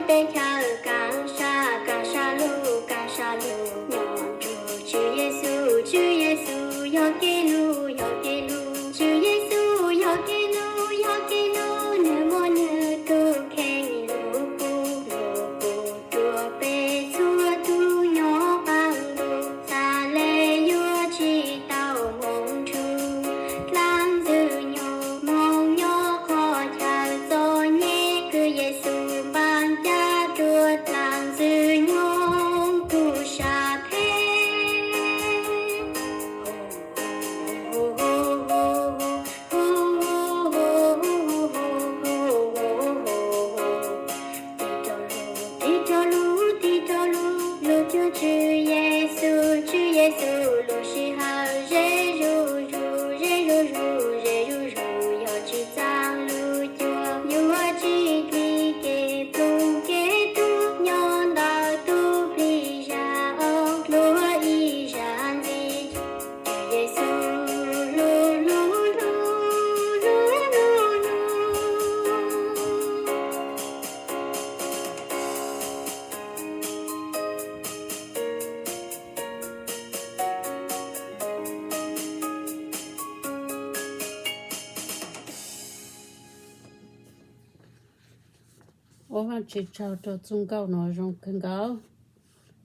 Teb chaws kav sab, kav sab lug, kav sab lug, nyob nrug Tswv Yexus, Tswv Yexus yog kev lug, yog kev lug, Tswv Yexus yog kev lug, yog kev lug, nwg muab nwg tug kheej lug pub, lug pub rua peb txhua tug nyob qaab ntuj, txhad le yuav tsi tau moog nrug dlaab Ntxwg Nyoog moog nyob qhov chaw txom nyem. Kws Yexus npaab caj rua dlaab Ntxwg Nyoog tug sab phem. Tig rau lug, tig rau lug, tig rau lug, lug cuag Tswv Yexus, Tswv Yexus lub sij hawm ze zuj zus, ze zuj zus, ze zuj zus, yog tsi txaam lug cuag yuav tsi dlim kev ploog kev tug nyob ntawm tug plig zag, o, dluag ib zag ntxiv. Tswv Yexus lug, lug, lug, lug, lug, lug. Ua Vaajtswv tsaug rau txuj nkauj nuav zoo kawg nkaus.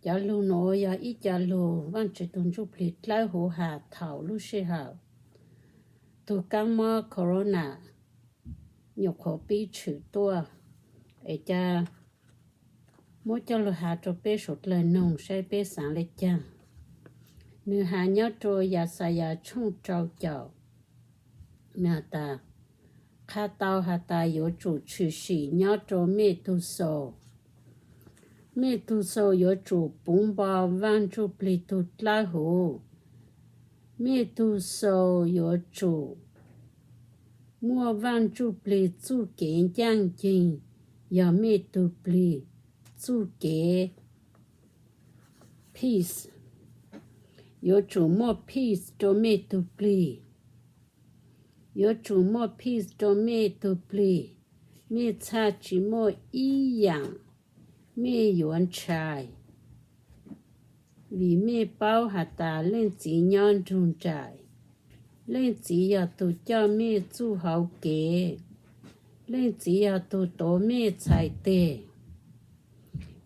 Cov lug nuav yog ib co lug Vaajtswv tug Ntsuj Plig dlawb huv has thaum lub sij hawm tug kaab mob corona nyuam qhuav pib tshwm tuaj, es ca muab coj lug has rau peb suav dlawg noog saib peb xaav le caag. Nwg has nyob rua Yaxayas tshooj rau caum, nwg has tas, qha tau has tas yuav tsum tshwm sim nyob rua mej tug xaus. Mej tug xaus yuav tsum puv npo Vaaj Ntsuj Plig tug dlawb huv. Mej tug xaus yuav tsum muaj Vaaj Ntsuj Plig txuj kev ncaaj nceeg, yog mej tug plig txuj kev peace. Yuav tsum muaj peace rua mej tug plig. Yuav tsum muaj peace rua mej tug plig. Mej txhaj tsi muaj ib yaam mej yuav ntshai, vim mej paub has tas Leej Txiv nyob nrug nraim. Leej Txiv yog tug coj mej txuj hauv kev. Leej Txiv yog tug tuav mej txhais teg.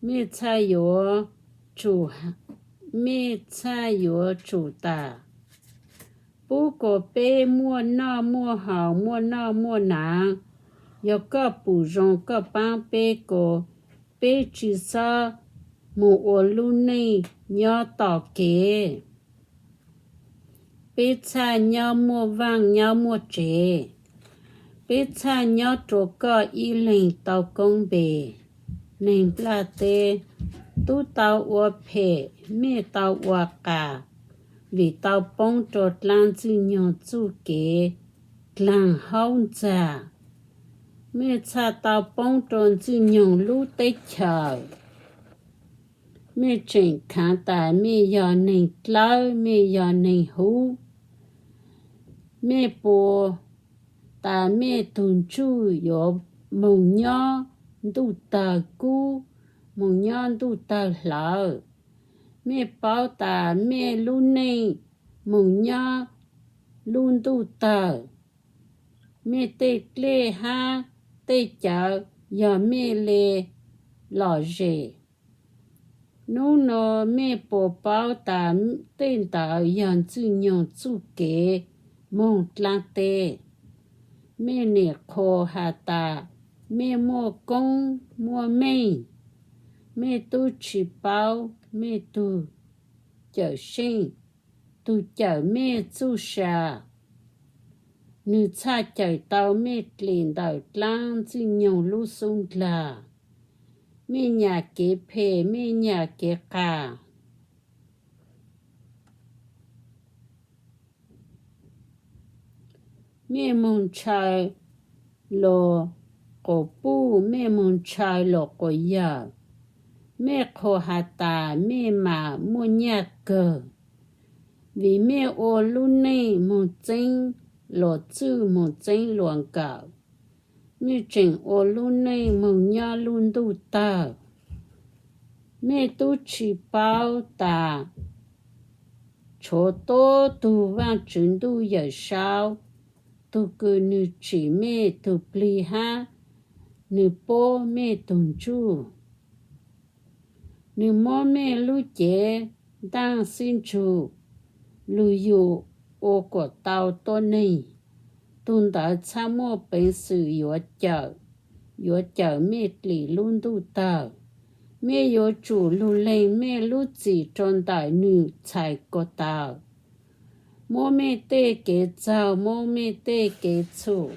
Mej txhaj yuav tsum, mej txhaj yuav tsum tas, pub kuas peb muaj noj muaj haus, muaj noj muaj naav. Yog koj pum zoo koj paab peb kuas peb tsi xob moog ua lub neej nyob tom kev. Peb txhaj nyob muaj vaaj nyob muaj tsev. Peb txhaj nyob rua koj ib leeg tau koob npe. Neeg nplaj teb, tub tau ua phem, mej tau ua qas, vim tau poob rua dlaab Ntxwg Nyoog txuj kev dlaag haub ntxag. Mej txhaj tau poob rua Ntxwg Nyoog lub teb chaws. Mej tseem khaav tas mej yog neeg dlawb, mej yog neeg huv. Mej puas tas mej tug ntsuj yuav moog nyob ntuj tawg kub, moog nyob ntuj tawg hlawv? Mej paub tas mej lub neej moog nyob lub ntuj tawg? Mej tej dlej hab tej cawv yog mej le lom zem. Nub nua mej puas paub tas tej ntawd yog Ntxwg Nyoog txuj kev moog dlaab teb? Mej nim qhuas has tas mej muaj koob muaj meej. Mej tub tsi paub mej tug Cawmseej, tug cawm mej txuj sa, nwg txhaj cawm tau mej dlim ntawm dlaab Ntxwg Nyoog lub xub ndlag. Mej nyam kev phem, mej nyam kev qas. Mej moog ntshaw luas quas puj, mej moog ntshaw luas quas yawm. Mej qhuas has tas mej maam muaj nyaj kawg, vim mej ua lub neej moog txeeb luas txwj moog txeeb luas nkawm. Mej tseem ua lub neej moog nyob lub ntuj tawg. Mej tub tsi paub tas tshuav tuab tug Vaajtswv Ntuj Yawm Saub, tug kws nwg tsim mej tug plig hab nwg puab mej tug ntsuj. Nwg muab mej lub cev ntaaj xib ntsug lug yug ua kuas tau tuab neeg, tug ntawd txhaj muaj peev xwm yuav cawm mej dlim lub ntuj tawg. Mej yuav tsum lug leeg mej lub txim rua ntawm nwg txhais ko taw, muab mej tej kev txaug, muab mej tej kev txhum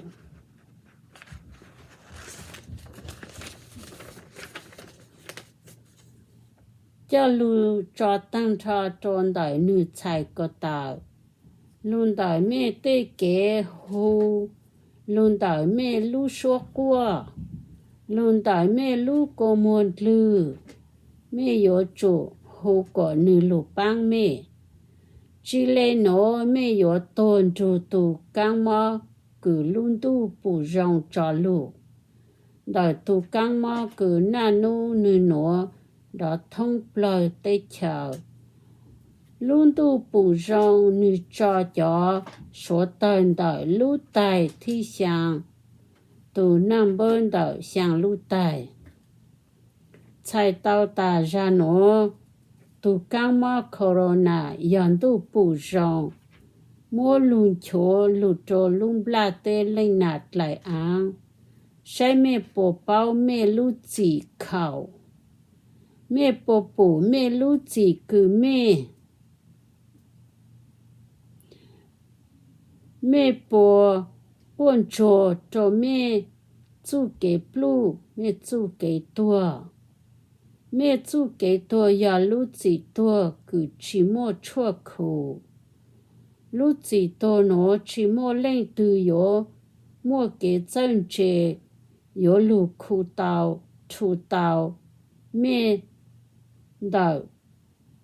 coj lug tso taag nrho rua ntawm nwg txhais ko taw, lug ntawm mej tej kev hu, lug ntawm mej lub suab quaj, lug ntawm mej lub kua muag ndlwg. Mej yuav tsum hu kuas nwg lug paab mej. Tsi le nuav mej yuav tuag nrug tug kaab mob kws lub ntuj pum zoo tso lug, ntawm tug kaab mob kws naj nub nwg nuav nrov thoob plawg teb chaws. Lub ntuj pum zoo nwg tso cov suav tawg ntawm lub tais thib xyaa tug naaj npawb ntawm xyaa lub tais. Txhais tau tas zag nuav, tug kaab mob corona yog ntuj pum zoo muab lug nchuav lug rua lub nplaj teb leej nam dlaim aav. Saib mej puas paub mej lub txim khaum, mej puas pum mej lub txim kws mej, mej puas quaj ntsuag rua mej txuj kev pluj, mej txuj kev tuag. Mej txuj kev tuag yog lub txim tuag kws tsi muaj tshuaj khu. Lub txim tuag nuav tsi muaj leej twg yuav muaj kev txawj ntse yuav lug khu tau, rhu tau mej ntawm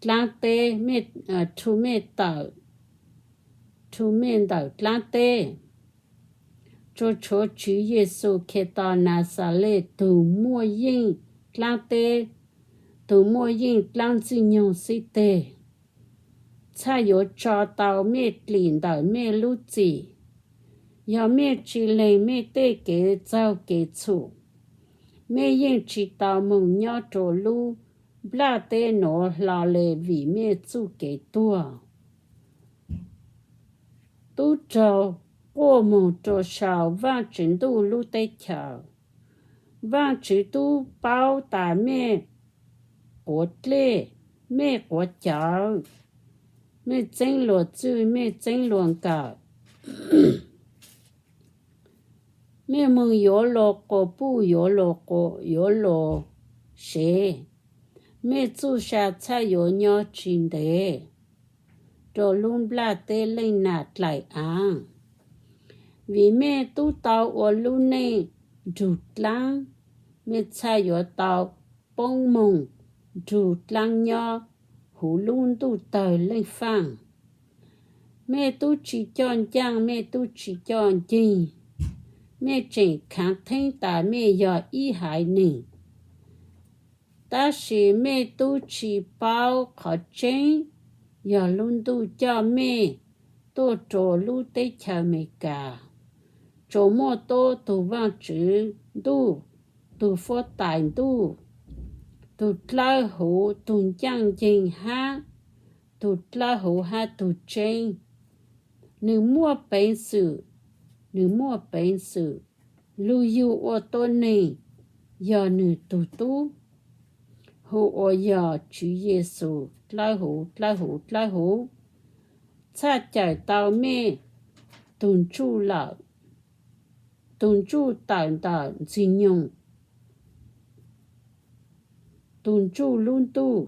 dlaab teb, rhu mej ntawm dlaab teb, tsuas tshuav Tswv Yexus Khetos Naxales tug muaj yeej dlaab teb, tug muaj yeej dlaab Ntxwg Nyoog xib teg, txhaj yuav tso tau mej dlim ntawm mej lub txim. Yog mej tsi leeg mej tej kev txaug kev txhum, mej yeej tsi tau moog nyob rua lub nplaj teb nuav hlo le vim mej txuj kev tuag. Tub raug quaj moog rua sau Vaajtswv Ntuj lub teb chaws. Vaajtswv tub paub tas mej quav dlej, mej quav cawv, mej txeeb luag txwj, mej txeeb luag nkawm, mej moog yuav luag quas puj, yuav luag, yuav luag sev, mej txuj sa txhaj yuav nyob tsi ntev rua lub nplaj teb leej nam dlaim aav. Vim mej tub tau ua lub neej nrug dlaab, mej txhaj yuav tau poob moog nrug dlaab nyob huv lub ntuj tawg leej faaj. Mej tub tsi coj ncaaj, mej tub tsi coj nceeg, mej tseem khaav theeb tas mej yog ib haiv neeg. Tab sis mej tub tsi paub qhov tseeb yog lub ntuj coj mej tuaj rua lub teb chaws Amelikas, tsuas muaj tuab tug Vaajtswv Ntuj, tug Fuab Tais Ntuj, tug dlawb huv, tug ncaaj nceeg hab tug dlawb huv hab tug tseeb. Nwg muaj peev xwm, nwg muaj peev xwm lug yug ua tuab neeg, yog nwg tug tub, hu ua yog Tswv Yexus dlawb huv, dlawb huv, dlawb huv, txhaj cawm tau mej tug ntsuj lawm, tug ntsuj tawm ntawm Ntxwg Nyoog, tug ntsuj lub ntuj,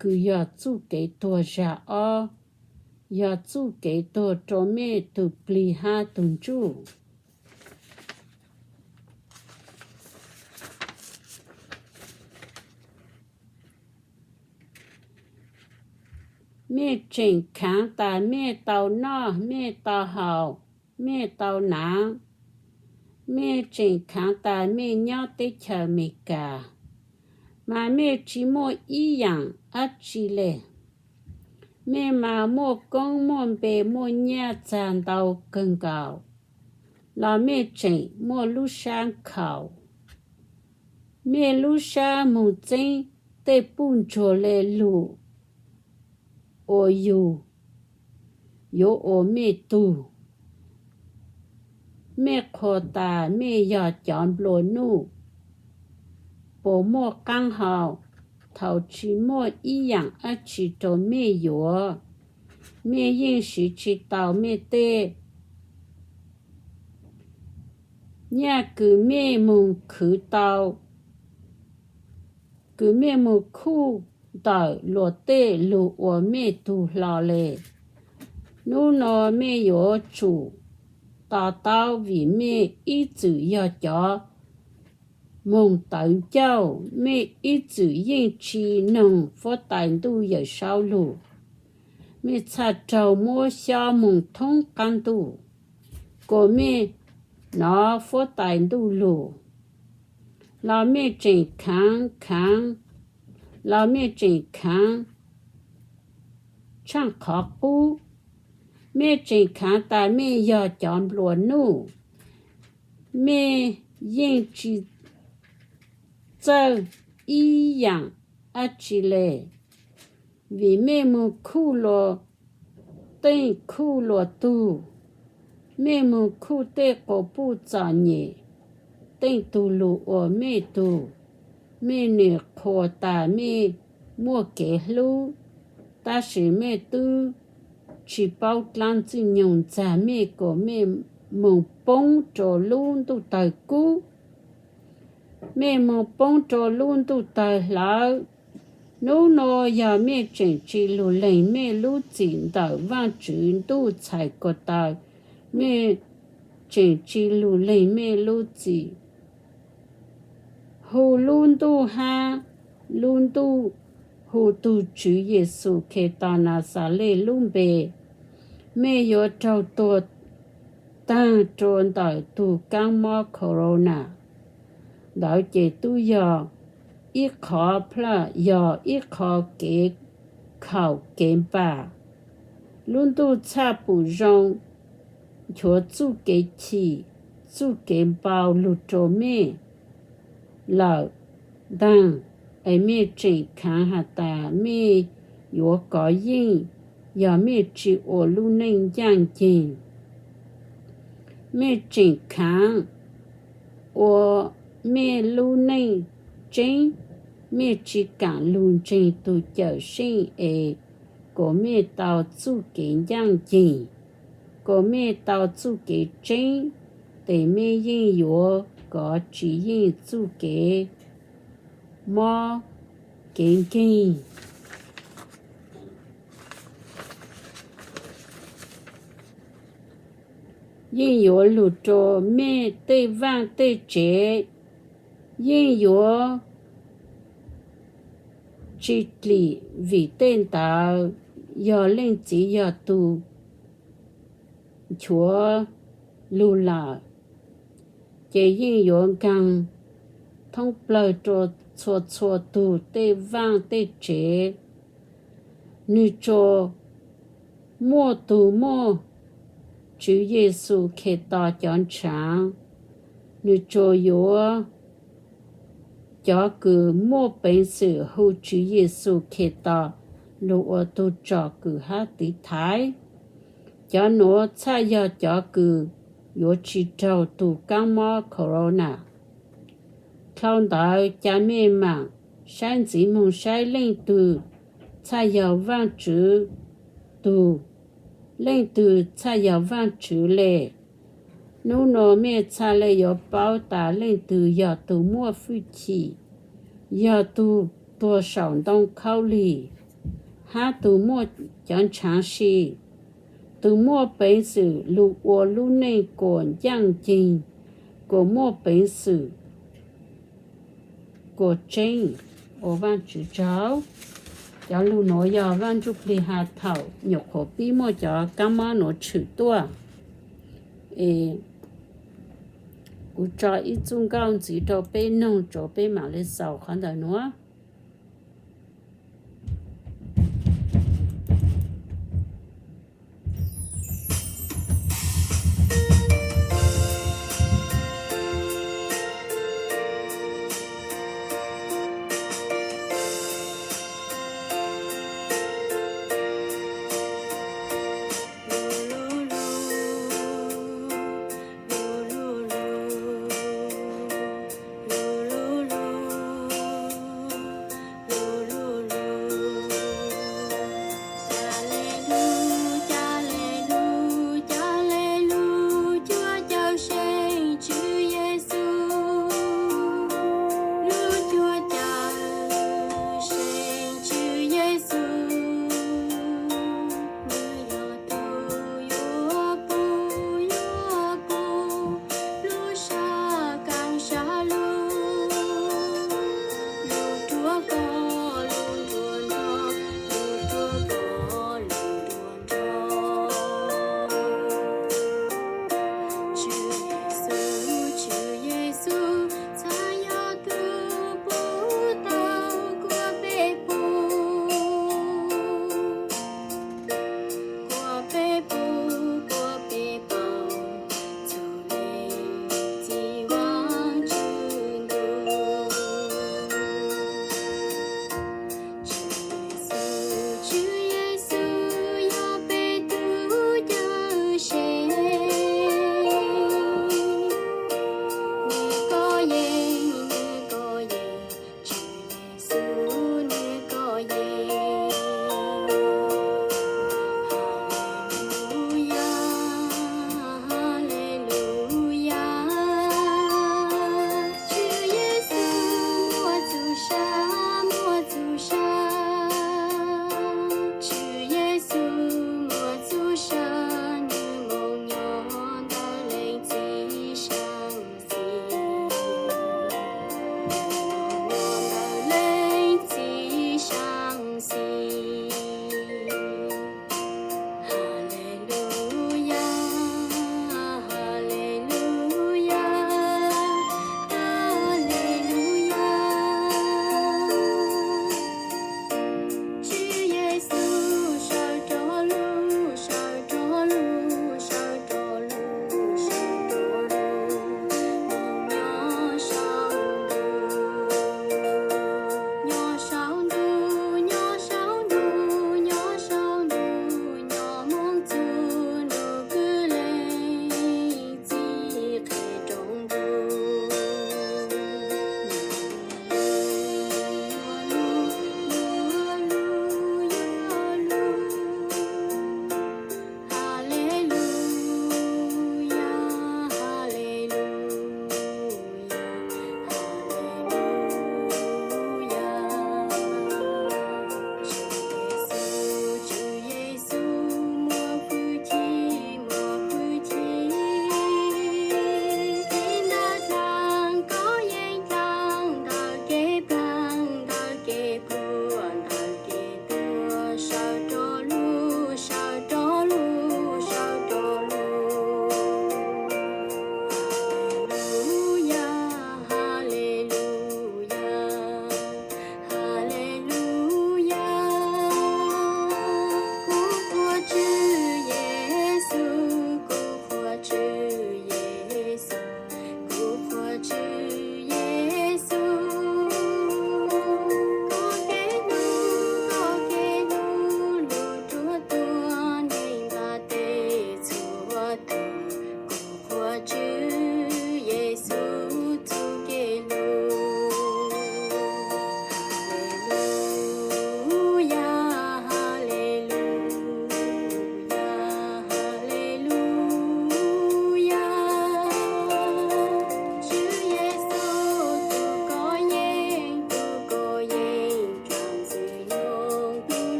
kws yog txuj kev tuag zag ob, yog txuj kev tuag rua mej tug plig hab tug ntsuj. Mej tseem khaav tas mej tau noj, mej tau haus, mej tau naav, Mej tseem khaav tas mej nyob teb chaws Amelikas, mas mej tsi muaj ib yaam dlaab tsi le. Mej mas muaj koob muaj npe muaj nyaj txag ntau kawg nkaus, los mej tseem muaj lub sab nkhaus. Mej lub sab moog txeeb tej puj ntsuag le lug ua yug yuav ua mej tug. Mej qhuas tas mej yog cov nplua nuj, puas muaj qaab hau? Thaus tsi muaj ib yaam dlaab tsi rua mej yuav, mej yeej siv tsi tau mej tej nyaj kws mej moog khwv tau, kws mej moog khuj ntawm luag tej lug ua mej tug hlo le. Nub nua mej yuav tsum to taub vim mej ib txwm yog cov moog tawv ncauj, mej ib txwm yeej tsi noog Fuab Tais Ntuj Yawm Saub lug. Mej txhaj raug muab xyob moog thoob qaab ntuj, kuas mej nov Fuab Tais Ntuj lug, los mej tseem khaav khaav, los mej tseem khaav tshaaj qhov qub. Mej tseem khaav tas mej yog cov nplua nuj, mej yeej tsi txawj ib yaam dlaab tsi le, vim mej moog khuj luag teej khuj luag tug, mej moog khuj tej quas puj txom nyem teej tug lug ua mej tug. Mej nwm qhuas tas mej muaj kev hlub, tab sis mej twb tsi paub dlaab Ntxwg Nyoog ntxag mej kuas mej moog poob rua lub ntuj tawg kub, mej moog poob rua lub ntuj tawg hlawv. Nub nua yog mej tseem tsi lug leeg mej lub txim ntawm Vaajtswv Ntuj txhais ko taw, mej tseem tsi lug leeg mej lub txim, hu lub ntuj hab lub ntuj, hu tug Tswv Yexus Khetos Naxales lub npe, mej yuav raug tuag taag rua ntawm tug kaab mob corona. Ntawd ces tub yog ib qhov plaj, yog ib qhov kev khaum kev npam. Lub ntuj txhaj pum zoo nchuav txuj kev chim, txuj kev npau lug rua mej lawm ntaag, es mej tseem khaav has tas mej yuav kov yeej, yog mej tsi ua lub neej ncaaj nceeg. Mej tseem khaav ua mej lub neej tseeb, mej tsi kaam lug ntseeg tug Cawmseej es kuas mej tau txuj kev ncaaj nceeg, kuas mej tau txuj kev tseeb, tes mej yeej yuav kov tsi yeej txuj kev mob kev nkeeg. Yeej yuav lug rua mej tej vaaj tej tsev, yeej yuav tsi dlim, vim tej ntawd yog Leej Txiv yog tug nchuav lug lawm, ces yeej yuav nkaag thoob plawg rua txhua txhua tug tej vaaj tej tsev. Nwg tsuas muaj tug muaj Tswv Yexus Khetos cov ntshaav, nwg tsuas yuav cov kws muaj peev xwm hu Tswv Yexus Khetos lug ua tug tsom kwm hab tiv thaiv. Cov nuav txhaj yog cov kws yuav tsi raug tug kaab mob corona. Dlhau ntawd ca mej maam saib ntxiv moog saib leej twg txhaj yog Vaajtswv tug, leej twg txhaj yog Vaajtswv le. Nub nua mej txhaj le yuav paub tas leej twg yog tug muaj fwj chim, yog tug tuag saum ntoo khaub lig, hab tug muaj cov ntshaav si, tug muaj peev xwm lug ua lub neej kuas ncaaj nceeg, kuas muaj peev xwm, kuas tseeb. Ua Vaajtswv tsaug. Cov lug nuav yog Vaaj Ntsuj Plig has thaum nyuam qhuav pib muaj cov kaab mob nuav tshwm tuaj. Es Kuv tso ib txoj nkauj ntxiv rau peb noog tso peb mam li xaus qhov ntawm nuav.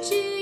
tsis